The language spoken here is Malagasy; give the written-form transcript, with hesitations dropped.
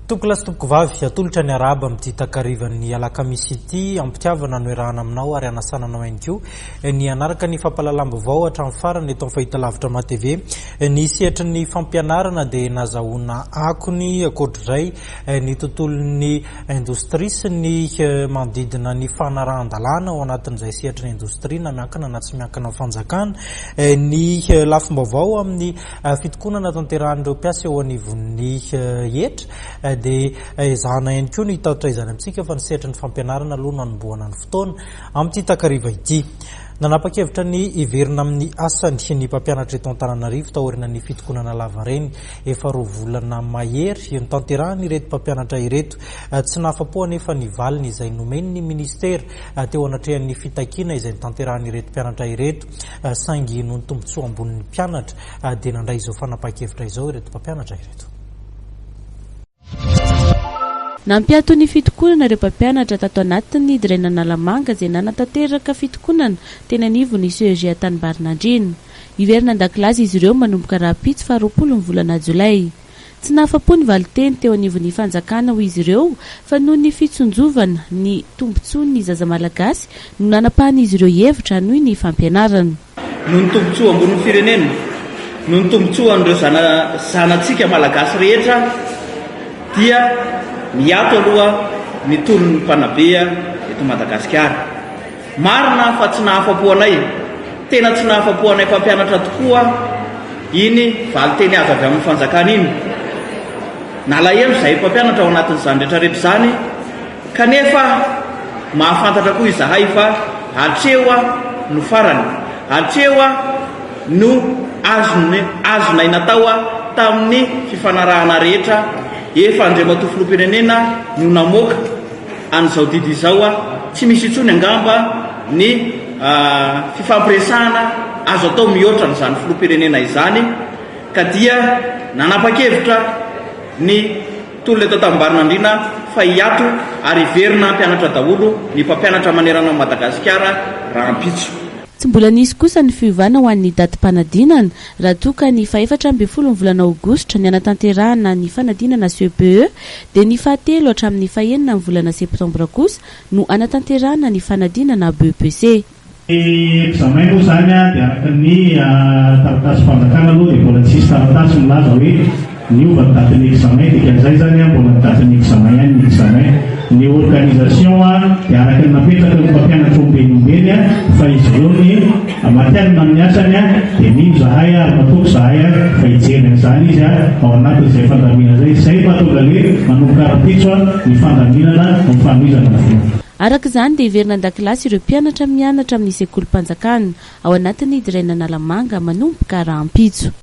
Tompokolahy sy tompokovavy, atolotra ny arahaba amin'ity takarivan'ny alakamisy ity, am-pitiavana no iarahana aminao ary anasana anao ihany koa ny hanaraka ny fampahalalam-baovao hatramin'ny farany eto amin'ny fahitalavitra MATV. Ny sehatry ny fampianarana dia nazahoana akony ankoatr'izay ny tontolon'ny indostria sy ny manodidina ny fanarahan-dalàna ao anatin'izay sehatry ny indostria na miankina na tsy miankina amin'ny fanjakana, ny lafim-baovao amin'ny Fitokonana tanterahan'ireo mpiasa eo anivon'ny hetra dia ezahana ihany koa ny hitatitra izany amintsika fa ny sehatry ny fampianarana aloha no hanombohana ny fotoana amin'ity takariva ity. Nanapa-kevitra ny hiverina amin'ny asany ny mpampianatra eto Antananarivo taorian'ny fitokonana lavareny efa roa volana mahery notanterahan'ireto mpampianatra ireto. Tsy nahafa-po anefa ny valiny izay nomen'ny minisitera teo anatrehan'ny fitakiana izay notanterahan'ireto mpianatra ireto. saingy noho ny tombontsoa ambonin'ny mpianatra dia nandray izao fanapahan-kevitra izao ireto mpampianatra ireto. Nampiato ny fitokonana ireo mpampianatra tato anatin'ny Drain Analamanga izay nanatanteraka fitokonana teny anivon'ny CEG Antanimbarinandriana. Hiverina an-dakilasy izy ireo manomboka rahampitso faha 20 ny volana jolay. Tsy nahafa-po ny valinteny teo anivon'ny fanjakana hoy izy ireo fa noho ny fitsinjovana ny tombontsoan'ny zaza malagasy no nanapahan'izy ireo hevitra hanohy ny fampianarana. Noho ny tombontsoa ambonin'ny firenena, noho ny tombontsoan'ireo zana zanatsika malagasy rehetra dia miato aloha ny tolon'ny mpanabe eto Madagasikara. Marina fa tsy nahafa-po anay, tena tsy nahafa-po anay mpampianatra tokoa iny valinteny azo avy amin'ny fanjakana iny. Nalahelo izahay mpampianatra ao anatin'izany rehetrarehetra izany, kanefa mahafantatra koa izahay fa hatreo no farany, hatreo no azony azonay natao tamin'ny fifanarahana rehetra efa Andriamatoa Filoham-pirenena no namoaka. An'izao didy izao a, tsy misy intsony angamba ny fifampiresahana azo atao mihoatra an'izany filoham-pirenena izany ka dia nanapa-kevitra ny tolona eto Antanimbarinandriana fa hiato ary hiverina hampianatra daholo ny mpampianatra manerana an'i Madagasikara rahampitso. Tsy mbola nisy kosa ny fiovana ho an'ny datim-panadinana raha toa ka ny fahefatra ambin'ny ny volana aogositra ny hanatanterahana ny fanadinana CEPE dia ny fahatelo hatramin'ny fahenina ny volana septambra kosa no hanatanterahana ny fanadinana BEPC. Ny examen moa izany dia araka ny taratasim-panjakana aloha dia mbola tsisy taratasy milaza hoe Niova ny datin'ny examen, dikan'izay izany an, mbola ny datin'ny examen ihany ny examen. Ny organisation dia araka ny napetraky ny mpampianatra ombeny ombeny fa izy ireo ny matihanina amin'ny asany dia mino izahay ary matoky izahay fa hijery an'izany izy ao anatin'izay fandaminana izay. Izay no mahatonga le manomboka rahampitso ny fandaminana ny fanohizana ny vola. Araka izany dia hiverina an-dakilasy ireo mpianatra mianatra amin'ny sekolim-panjakana ao anatin'ny Drain Analamanga manomboka rahampitso.